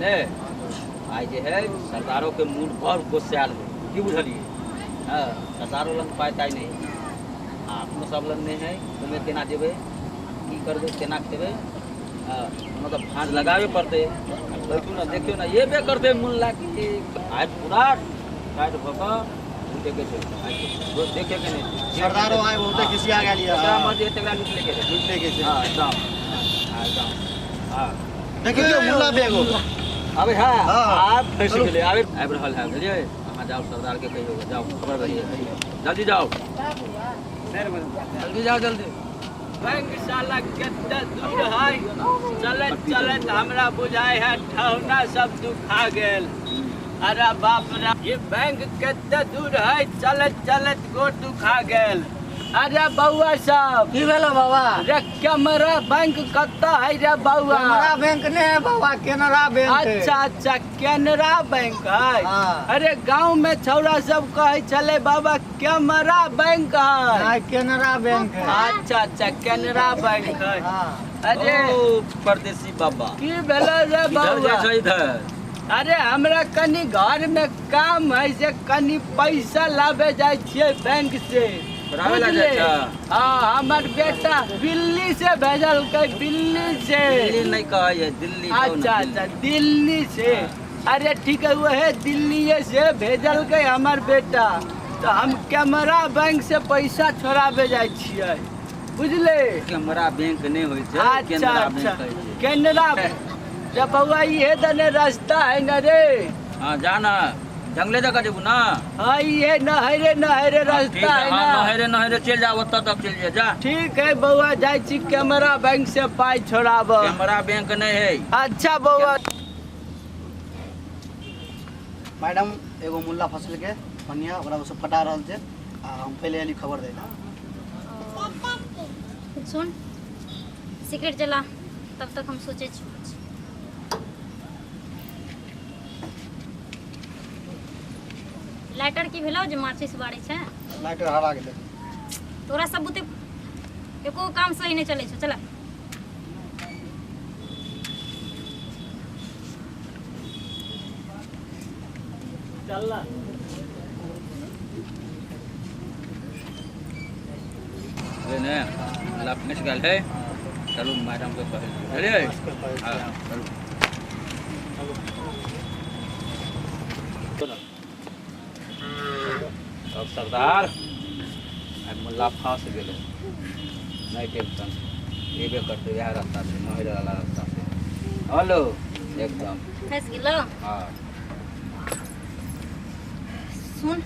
ने आइ जे है सरदारो के मूड बड़ गुस्सायल है की बुझलियै। हँ, सरदारो लग पाइ ताइ नहि है आ अपनो सब लग नहि है। ओहिमे केना जेबै, की करबै, केना खेबै? हँ, ओना तऽ भाँज लगाबे पड़तै। आ बैठू ने, देखियौ ने, एबे करतै मुल्ला की आइ पूरा टाइट भऽ कऽ लूटेके छै। आइ देखेके नहि छै। सरदारो आइ बहुते खिसिया गेल यऽ। जकरा मर्जी है तकरा लूट लेके है। लूट लेके छै। हँ एकदम, हँ एकदम, हँ। देखियौ मुल्ला बेगो अबे है। हाँ। आब फँसि गेलै, आबे आबि रहल है, बुझलियै? अहाँ जाउ, सरदारके कहियौ, जाउ, खबर रहियै, जल्दी जाउ, जल्दी जाउ, जल्दी। बैंक साला कते दूर है, चलैत चलैत हमरा बुझाइ है ठहुना सब दुखा गेल। अरे बाप रे, ये बैंक कते दूर है, चलैत चलैत गोड़ दुखा गेल। अरे बउआ सब, की भेलो बाबा? रे कैमरा बैंक कतऽ है रे बउआ? केनरा बैंक नहीं है बाबा, केनरा बैंक है। अच्छा अच्छा, केनरा बैंक है। हाँ। अरे गांव में छौड़ा सब कहै छलै बाबा कैमरा बैंक है। हाँ, केनरा बैंक है। अच्छा अच्छा, केनरा बैंक है। हाँ। अरे ओ परदेसी बाबा, की भेलै रे इधर बउआ? जाइ छै इधर। अरे हमरा कनी घर में काम है से कनी पैसा लाबे जाइ छियै बैंक से। छोड़ाबै लए जाइ बुझले? छह? हाँ, हमर बेटा दिल्ली से भेजलकै, दिल्ली से। दिल्ली नहि कहै दिल्ली कहू ने, अच्छा दिल्ली। अच्छा, दिल्ली से। अरे ठीक है, वह दिल्ली से भेजलकै हमर बेटा, तो हम कैमरा बैंक से पैसा छोड़ाबे जाइ छियै, बुझले? कैमरा बैंक नहि होइ छै। अच्छा केनरा अच्छा, बैंक होइ छै। केनरा। जब बउआ इहे दने रास्ता है न रे? हाँ, जा ना, जंगले जगह जेबू ना। हाँ, इहे नहरे नहरे हाँ, ठीक रास्ता है, है हाँ, ना। नहरे नहरे चलि जाओ, ओतऽ तक चलि जा, जा। ठीक है बउआ, जाइ छी कैमरा बैंक से पाइ छोड़ाबऽ। कैमरा बैंक नहि है। अच्छा बउआ। मैडम, एगो मुल्ला फसल के बढ़िया ओकरा सब फटा रहल छै आ हम पहिले एली खबर दै ला। सुन, सिगरेट जला, तब तक हम सोचै छी कुछ। लाइटर की भेलौ जे माचिस बारै छै? लाइटर हरा गेलै। तोरा सब बुते एको काम सही नहि चलै छौ। चला। बुझलियै ने, मुल्ला फँसि गेल है। चलू, मैडम के कहै छी, बुझलियै? हाँ, चलू। तब सरदार, आइ मुल्ला फँस गेलै। नहि टेंशन, एबे करतै इएह रास्ता से, नहर वाला रास्ता से। हेलो, एकदम फँसि गेलौ। हाँ। सुन,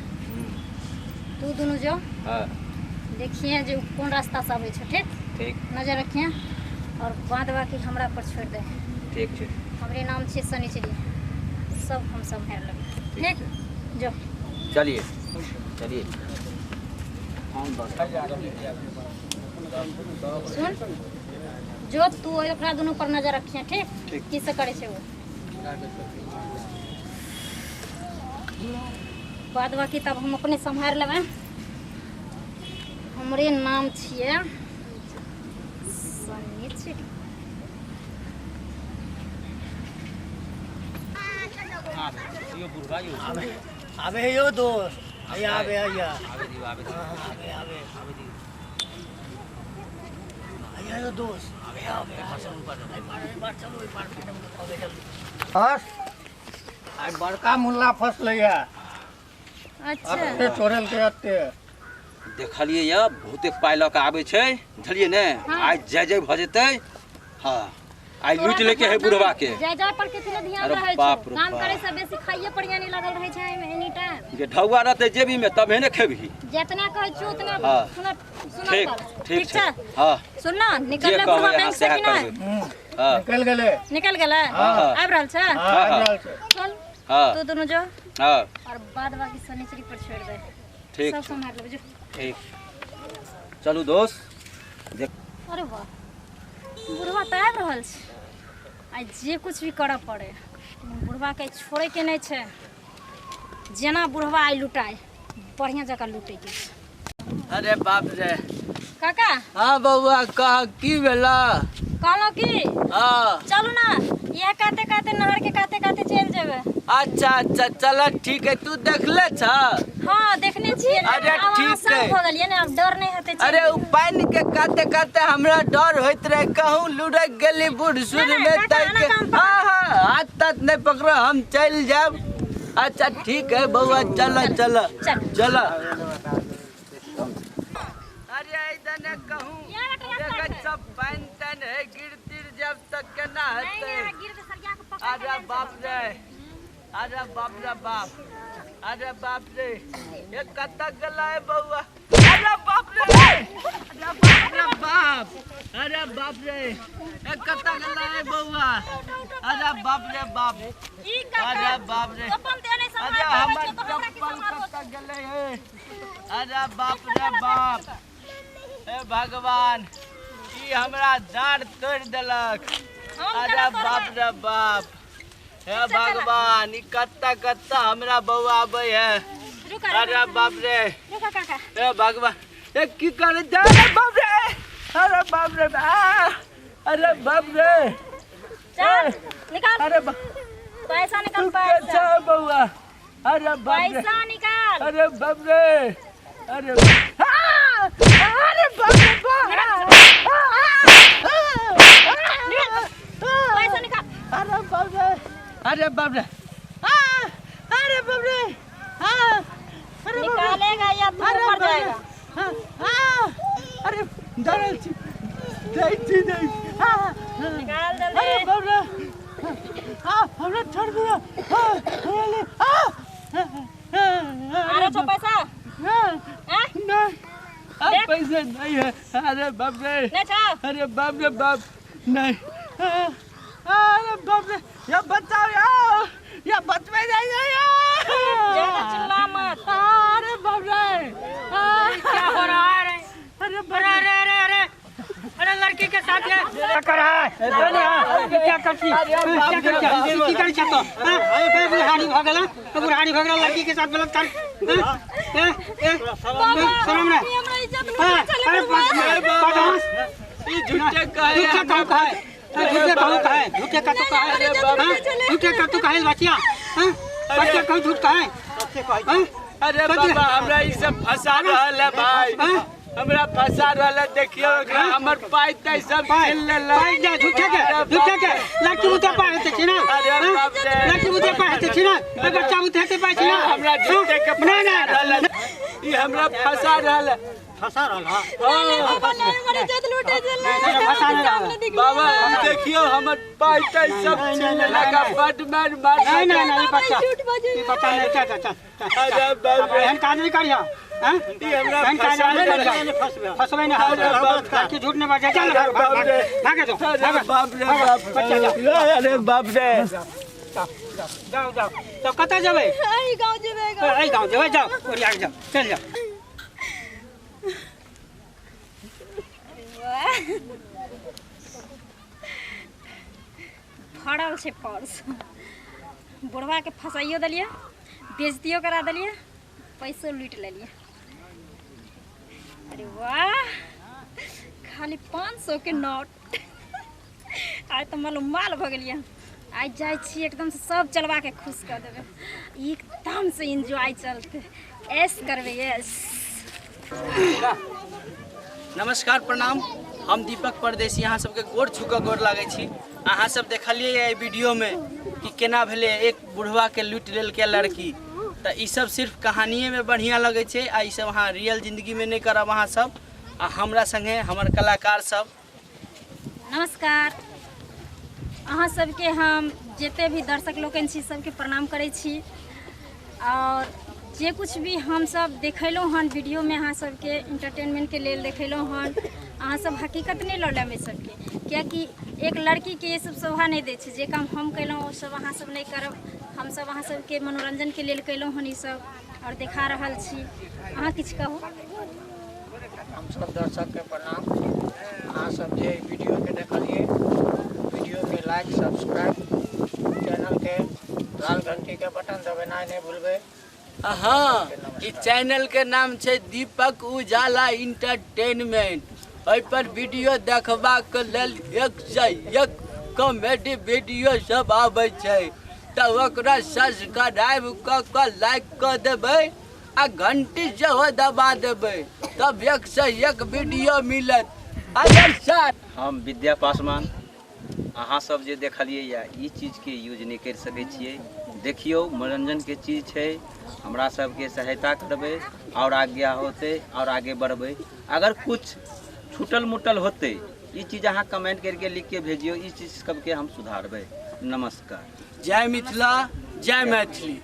तू दुनू जाओ। हाँ। देखिए जे उ कोन रास्ता से आबै छै, ठीक? ठीक। नजर रखिए और बाद बाकी हमरा पर छोड़ि दे। ठीक छै। हमरे नाम छै शनिचरी, सब हम सम्हारि लेबै। ठीक, जो। चलिए चलिए। सुन, जो तू ओकरा दुनू पर नजर रखिए, ठीक? की से करै छै ओ, बाद बाकी तब हम अपने सम्हारि लेबै। हमरे नाम छियै शनिचरी। यो बुढ़वा यो। आबे है यो दोस्त, हैया आबे, हैया। आबे दियौ, आबे दियौ। आबे आबे। आबे दियौ। हैया यो दोस्त आबे आबे। एहि पार, एहि पार चलू, एहि पार मैडम के कहबै जल्दी। हस, आइ बड़का मुल्ला फसलैया। अच्छा। अत्ते चोरेलकै अत्ते। देखलियै यऽ, बहुते पाइ लऽ कऽ आबै छै, बुझलियै ने? हाँ। आइ जय जय भऽ जेतै। हाँ, आइ तोरा लूटि तऽ लैके है हरदम बुढ़वा के। जाय जाय पर कितने ध्यान अरे रहै बाप छौ। रे काम बाप। करे से बेसी खाइए पर यानी लगल रहै छै एहिमे एनी टाइम। जे ढौआ रहतै जेबी में तबे ने खेबही। जितना कहै छियौ उतना। हाँ। सुन सुन। ठीक। ठीक छै। छै, हाँ। सुन ना, जे निकललै कहबै बुढ़वा अहाँ बैंक से सएह कि नहि? करबै। हाँ। निकलि गेलै। निकल गेलै? हाँ। आबि रहल छै? हाँ, आबि रहल छै। सुन, हाँ। तू दुनू जो हाँ। और बाद बाकी शनिचरी पर छोड़ि दे। ठीक सब छै। सम्हारि लेबै, जो। ठीक, चलू दोस्त, देख। अरे वाह, बुढ़वा तऽ आबि रहल छै। आइ जे कुछ भी करऽ पड़े, लेकिन बुढ़वाके छोड़ैके नहि छै। जेना बुढ़वा आइ लुटाय, बढ़िआँ जकाँ लुटैके छै। अरे बाप रे। काका। हाँ बउआ, कह, की भेला? कहलहुँ की, हाँ। चलू ना, इएह काते काते नहर के काते काते चलि जेबै। अच्छा अच्छा चल ठीक है, तू देखले छ? हाँ देखने छियै। अरे ठीक है, भऽ गेलियै ने, आब डर नहि हेतै। अरे उ पानि के काते काते हमरा डर होइत रहे, कहूँ लुढ़क गेली बूढ़ सूढ़ में तै के। हाँ हाँ हाथ तात नहीं पकड़ो, हम चलि जायब। अच्छा ठीक है बउआ, चल चल चल। अरे इधर कहूँ सब पानि तानि है, गिर तिर जब तक केना हेतै। अरे बाप रे, अरे बाप रे बाप, अरे बाप रे, ये कतऽ गेलै है बउआ? अरे बाप रे, अरे बाप रे बाप, अरे बाप रे, ये कतऽ गेलै है बउआ? अरे बाप रे बाप, अरे बाप रे, अरे हमर चप्पल कतऽ गेलै है? अरे बाप रे बाप, हे भगवान, ई हमरा डाँड़ तोड़ि देलक। अरे बाप रे बाप, हे भगवान, ई कत्ता कत्ता हमरा बउआ आबै है। अरे बाप रे, हे भगवान, ये की करे? अरे बाप रे, अरे बाप रे, अरे बाप रे, चल निकाल। अरे पैसा निकाल, पैसा बउआ, अरे बाप रे, पैसा निकाल। अरे बाप रे, अरे अरे बाप रे बाप, पैसा निकाल। अरे बाप रे, अरे बाप रे, अरे बाप रे, अरे निकालेगा या तू ऊपर जाएगा? अरे डरल छी, दै छी दै, निकाल जल्दी। अरे बाप रे, हमरा छोड़ दियो। अरे छो पैसा? नहीं, अब पैसा नहीं है। अरे बाप रे, नहीं छो। अरे बाप रे बाप, नहीं, अरे बाप रे, या बचाओ यार, या बचवे नहीं है यार, ज्यादा चिल्ला मत। अरे बाप रे, क्या हो रहा है? अरे अरे अरे अरे अरे अरे लड़की के साथ ये क्या कर रहा है? क्या करती? क्या करती? की करै छ तो? हां, बुढ़ारी भ गेल, बुढ़ारी भ गेल, लड़की के साथ बलात्कार। शर्म नहीं, हमरा इज्जत लूट चले। अरे बदमाश, ई झूठे कहे, झूठे कहू कहे, झूठे कहू कहे, झूठे का तू कहे, झूठे का तू कहे बचिया। हां बच्चा कहू झूठ कहे? अरे बाबा, हमरा ई सब फंसा रहल है भाई, हमरा फंसा रहल है। देखियो एकरा हमर पाइ ताइ सब छीन लेलक। पाइ जा झूठे के, झूठे के लड़की बुते पाइ हेतै छी ना? अरे बाप रे, लड़की बुते पाइ हेतै छी ना? बच्चा बुते हेतै पाइ छी ना? हमरा झूठे के फंसा रहल है, ई हमरा फंसा रहल है, फंसा रहल है। बाबा नहीं, हमर इज्जत लूटे चले बाबा। देखियो हमर पाइ ताइ सब छीन लेलक, बड मार मार। नहीं नहीं नहीं बच्चा, ई बच्चा नहीं, चल चल चल। अरे बाप रे, एहन काज नहीं करियो। हां, ई हमरा फंसा रहल, फंसबै नहीं। लड़की झूठ नहीं बाजे, चल भागे जाओ। अरे बाप रे बाप, बच्चा जाओ। अरे बाप रे, जाओ जाओ। तो कतऽ जेबै? एहि गाँव जेबै। एहि गाँव जेबै, जाओ ओरिया के जाओ, चल जाओ। फड़ल छै पर्स, बुढ़वा के फसाइयो देलियै, बेइज्जतियो करा देलियै, पैसो लूटि लेलियै। अरे वाह, खाली 500 के नोट। आइ तऽ मालूमाल भऽ गेलियै। आइ जाइ छी एकदम से सब चलवा के खुश कऽ देबै, एकदम से एंजॉय चलतै, ऐश करबै ऐश। नमस्कार, प्रणाम। हम दीपक परदेसी अहाँ सबके गोर छू कऽ गोर लागै छी। अहाँ सब देखलियै एहि वीडियोमे कि केना भेलै एक बुढ़वा के लूटि लेलकै लड़की। तऽ ई सब सिर्फ कहानिएमे बढ़िआँ लगै छै, आ ई सब अहाँ रियल जिंदगीमे नहि करब अहाँ सब। आ हमरा संगे हमर कलाकार सब। नमस्कार, अहाँ सबके हम जते भी दर्शक लोकनि छी सबके प्रणाम करै छी। और जे कुछ भी हम सब देखेलहुँ हन वीडियो में, अहाँ सबके इंटरटेनमेंट के लेल देखेलहुँ हन, अहाँ सब हकीकत नहीं लऽ लेब एहि सबके, कियाकि एक लड़की के ये सब शोभा नहीं दै छै। जे काम हम केलहुँ ओ सब अहाँ सब नहीं करब। हम सब अहाँ सबके मनोरंजन के लेल केलहुँ हन ई सब और देखा रहल छी। अहाँ किछु कहू। हम सब दर्शक के प्रणाम। अहाँ सब जे वीडियो के देखलिए, वीडियो के लाइक सब्सक्राइब, चैनल के लाल घंटी के बटन दबेनाइ नहीं भूलबै। हाँ, ई चैनल के नाम छै दीपक उजाला इंटरटेनमेंट। एहि पर वीडियो देखबाक लेल 1 से 1 कॉमेडी वीडियो सब आबै छै, तऽ ओकरा सब्सक्राइब कऽ कऽ लाइक कऽ देबै आ घंटी सेहो दबा देबै, तब एक से एक वीडियो मिलत। अरे सर, हम विद्या पासवान, अहाँ सब जे देखलियै या ई चीजके यूज नहि करि सकै छियै। देखियौ, मनोरंजनके चीज छै, हमरा सबके सहायता करबै और आज्ञा होतै और आगे बढ़बै। अगर कुछ छूटल मुटल होतै ई चीज अहाँ कमेंट करके लिख के भेजियौ, ई चीज सबके हम सुधारबै। नमस्कार। जय मिथिला, जय मैथिली।